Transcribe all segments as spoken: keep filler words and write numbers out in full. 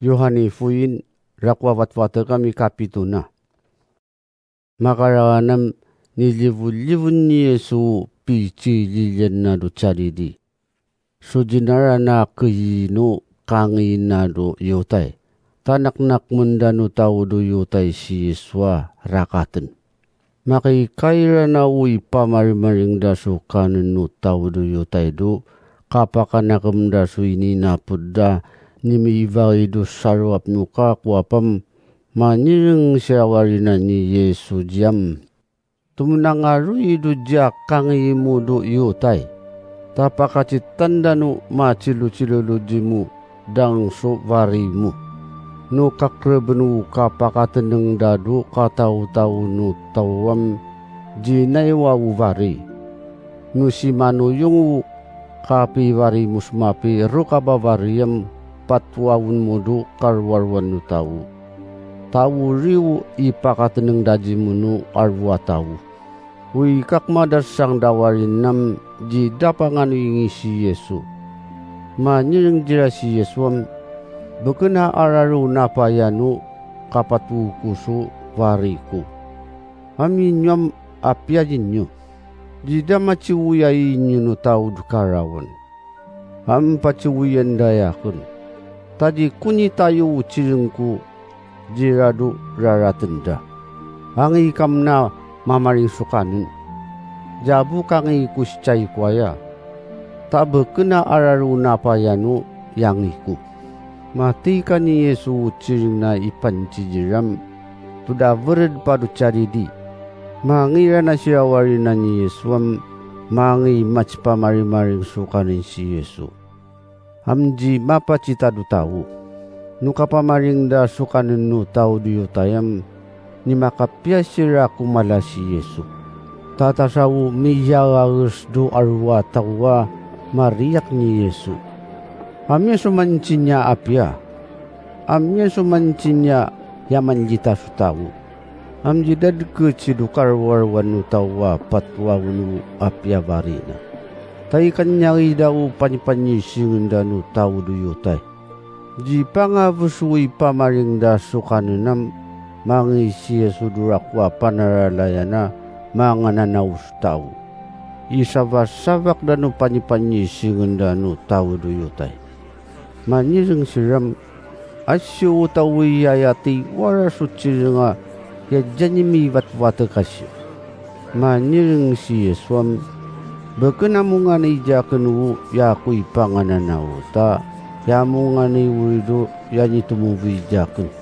Yuhani fuin, rakuavatvatekami kapituna. Makararanem niljivuljivun ni Yesu picililjen a du calidi. Sudjinarana keyinu kangina du Yutai. Tanaknak menda nu tau du Yutai si Yesu a rakaten. Makikairana u ipamarimaring da su kanen nu tau du Yutai du, kapakanakem da su ini napud da nimiivari du saruap nu kakuapam, manireng siawarina ni Yesu jiam. Tumunangarui du jia kangimu du Yutai. Tapakacitanda nu macilucilulujimu dang su varimu. Nu kakreben u kapakateneng da du katautau nu tauam jinaiwa u vari. Nu simanuyung u kapivari musmapi rukabavariam patuaun mu du karuaruan nu tau. Tau riu ipakateneng da jimu nu arua tau. Ui kakmadasang dawarinam jidapangan ingi si Yesu. Manireng jira si Yesuam, bekena araru napayanu kapatuku su variku. Aminyuam apiajinyu. Jidamaciwuyai nyunu tau dukarawan. Ampaciwuyen dayaken. Tadi kunitayu ucirengku jiradu raratenda. Angi kamna mamaring sukanen. Jabu kangi ku sicai kuaya. Tabekena araru napayanu yangiku. Matika ni Yesu uciring na ipancijiram. Tudavered padu caridi. Mangira na siawarina ni Yesuam, mangi macipamarimaring sukanen si Yesu. Amji mapacitadu tau. Nu kapamaring da sukanen nu tau du Yutayam, ni makapia sira kumala si Yesu. Tatasau miyagages du arua taua mariak ni Yesu. Amia su mancinya apia. Amia su mancinya yamanjita su tau. Amji dadkeci du karuaruan nu tau a patuaun nu a piavarina. Taikan nyari dau panipanisingen da nu tau du Yutai. Jipangavu su ipamaring da sukanenam, mangi si Yesu durakua panaralayana mangananau su tau. Isavasavak da nu panipanisingen da nu tau du Yutai. Manireng siram, asiu utawi aya ti wara su cirenga ya janimi vatvatek asiu. Manireng si Yesuam, beken amungan i jaken u ya ku ipanganan a uta, ya amungan i uridu ya nitumuvi jaken.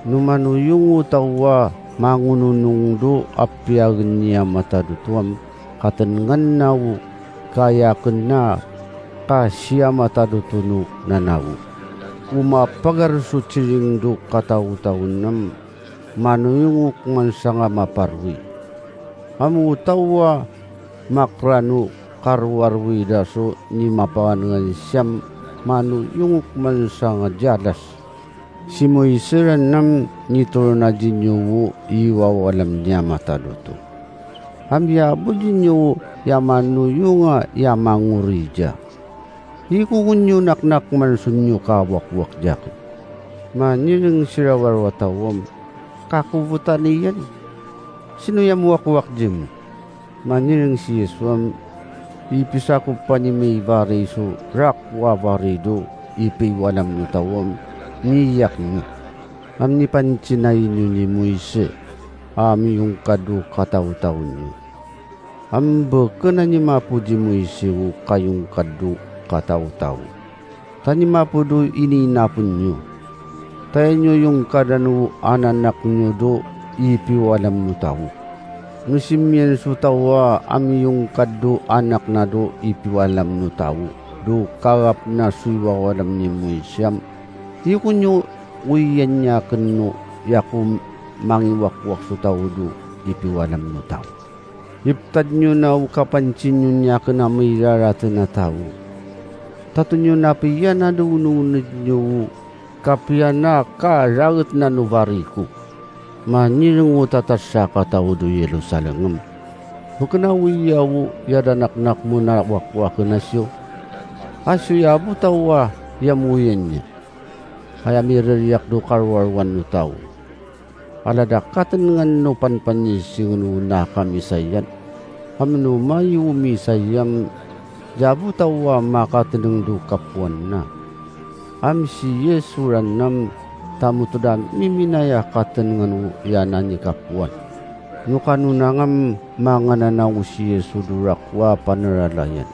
Nu manuyung u tawa mangununung du apiagen nia matadutuam, katenengan a u kayaken a kasiama tadutunu nanavu. Umapagar su ciring du katautaunem, manuyunguk mansanga maparui. Amu tawa makranu karuarui dasu ni mapangan siam manuyunguk mansanga jadas. Simuiseran nam niturun a djinjuvu i wawalam nia matadutu. Ambiabu djinjuvu ya manuyunga ya mangurija. Iku kunyu naknak mansunyu ka wakwak jaku. Manireng sirawarwatawam, kaku vutaniyan. Sinu ya muwakwak jemu? Manireng si Yesuam, ipisakupan i meivari su rakua varidu i piualam nu tawam, niyak nyu. Am nipancinainu ni Muise, am yungkadu katautaunyu. Am beken a nimapu ji Muise u kayungkadu katautau. Tanimapu du ini napunyu. Tainu yungkadan u ananak nyu du i piualam nu tau. Nu simian su tawa a miyungkad du anak na du i piualam nu tau, du kagap na su i wawalam ni Muisiam. Iku nyu uyan nyaken nu yaku mangiwakwak su tau du i piualam nu tau. Iptad nyu na u kapancin nyu nyaken a miraraten a tau. Tatu nyu na piyan a du nu nyu kapiana ka raet na nu variku. Manireng u tatasa katau du Yerusalengem. Beken a uyavu ya danaknak mun a wakwaken asiu. Asiu ya butawa ya muyan nya. aya mireriyak tu karuaruan nu tau. Aladakatengan nu panpanyisingan nu nakamisayan. Amnu mayu misayan, jabu tau a makateneng tu kapuan na. Am si Yesu ranam tamutudan miminaya katengan nu yanani kapuan. Nukanunangam mangananau si Yesu durakua paneralayan.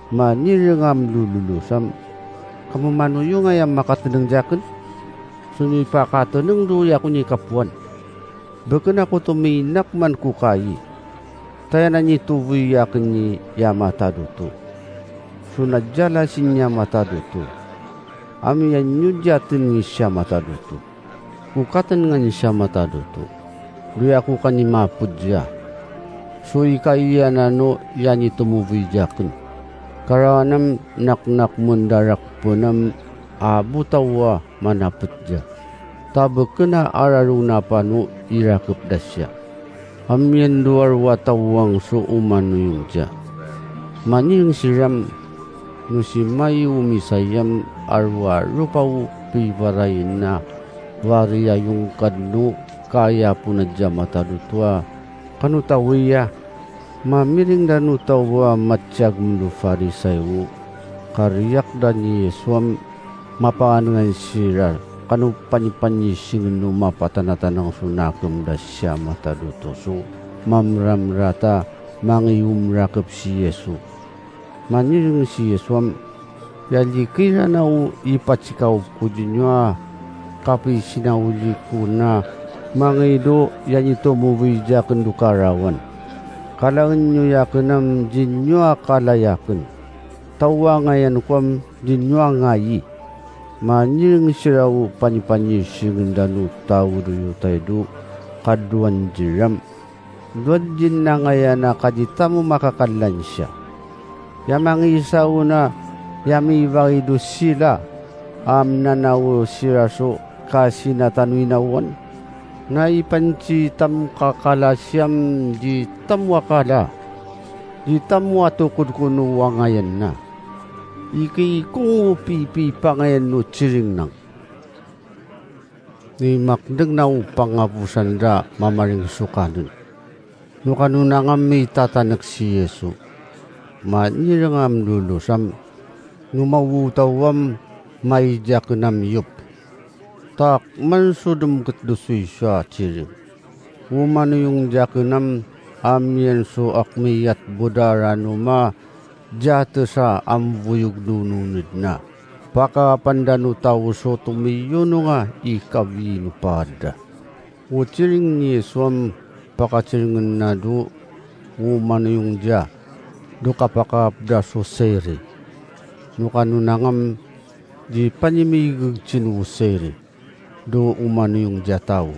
Manirengam lululusam, kamu manuyungaya makateneng jaken? Suni pakateneng tu yakuni kapuan. Beken aku tu minak man ku kai. Tayananyi tuvui aken ni yamatadutu. Sunajala sinya matadutu. Amiyan nyujaten ni siya matadutu. Ku katenengan siya matadutu. Luyaku kani mapudja. Su ikaiyananu yani tumuvui jaken. Karawanam naknak mendarak penam a butawa manapetja. Tabekena ararunapanu irakep dasya. Amiyan duarua tawang su umanuyungja. Maniyeng siram nusi mayu misayam arua rupau pivarayna variyayungkan nu kaya punaja matadutua kanutawiya. Mamiring danu tawua matjagum nu Farisayu, kariyak dani Yesuam mapangan sirar, kanu panyipanyisingan nu mapatanatanang su nakem dasya matadutu su mamramrata mangiumrakep si Yesu. Manireng si Yesuam, yaljikiran a u ipacikaup ku djinua kapisinaulikuna mangidu yanitumuvijaken dukarawan. Kalaen nyu yakenam djinua kalayaken. Tauangayan kuam djinua ngayi. Manireng sirau panyipanyisingan danu tau duyutaidu kaduan jiram. Duadjin angayana kaditamu makakalansia. Yamangisauna yamivaidu sila amnanau sirasu kasinatanuinawan. Na ipancitamukakalasiam ditamuakala ditamuatukudkunu angayanna. Ikikungu pipipangayan nu ciringnang. Ni makdeng na u pangapusan dra mamaring sukanen. Nukanunangam i tatanek si Yesu. Manirengam lulusam. Numavutawam maijakenam yup. Tak mansudem ketdusuisa ciring. Umanuyung jakenam amiyan su akmiyat budara numa jatesa amvuyug nununedna. Pakapan danu tau su tumiyununga i kavinupada. Uciring ni Yesuam pakaciringenna du umanuyungja du kapakapda su seri. Nukanunangam di panyimigegcin u seri. Du umanuyung djatau.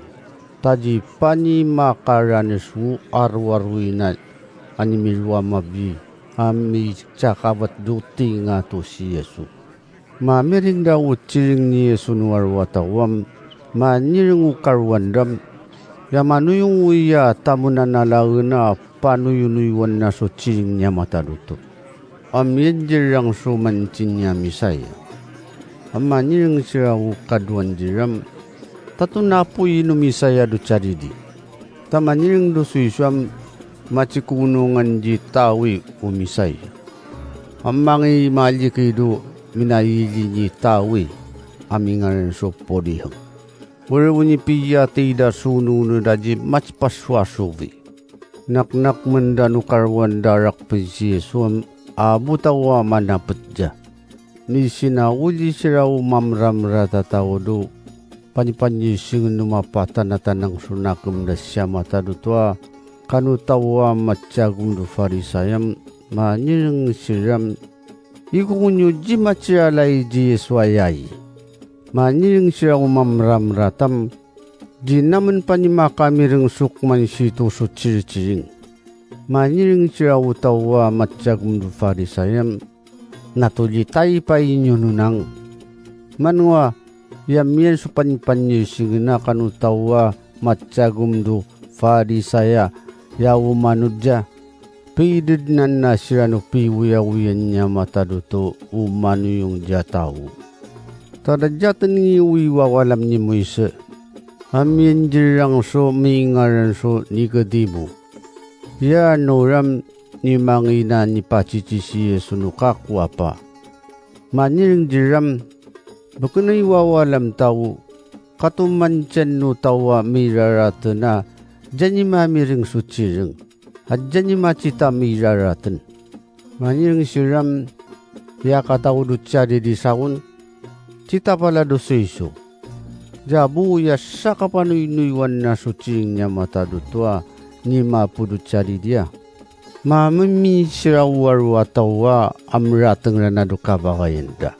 Tadji panyimakaran su aruaruina a nimiluamavi a micakavat dutinga tu si Yesu. Mamiring da uciring ni Yesu nu aruatawam, manireng u karuandam, ya manuyung uya tamunanalaena panuyunuyuan na su ciring nia matadutu. Amiyan jirang su mancin nia misaya. Amanireng sira u kaduan jiram, tatu napuyi nu misaya du caridi. Tamanireng du suisuam macikunungan ji tawi u misaya. Amangi maliki du minaili ji tawi amingaran su pudiheng. Uri unyi piya tida sunu nu daji macpasuasuvi. Naknak menda nu karuan darak pensi Yesuam a butawa manapetja. Ni sinauli sirau mamramrata taudu. Panipanising nu mapatanatanang sunakem da siamatadutua. Kanu tawa macagum du Farisayam manireng siram. Ikungunyu jimaciralai ji Yesuayai. Manireng sirau mamramratam. Jinamen panimakamireng sukman situ su ciriciring. Manireng sira utawa macagum du Farisayam, natuljitai pai nununang. Manua, yamiyan su panipanisingena kanu tawa macagum du Farisaya, ya umanudja, pidednan na sira nu piuyauyang nia matadutu umanuyung djatau. Tadadjaten ngi ui wawalam ni Muise, a miyendjerang su mingaren su Nikodimu. Iya nuram nimangina nipacicisi Yesu nu kaku apa. Manireng djeram, bukenui wawalam tau, katumancen nu tawa miraraten a djanima miring su cireng, a djanima cita miraraten. Manireng siram, ya kataudut cari di saun, cita pala dusuisu. Jabu ya sakapanuinuiwan na sucing nya matadu tua nima pudut cari dia. Mamemi sirawaru a tawa amrateng ranadu kavagayan da.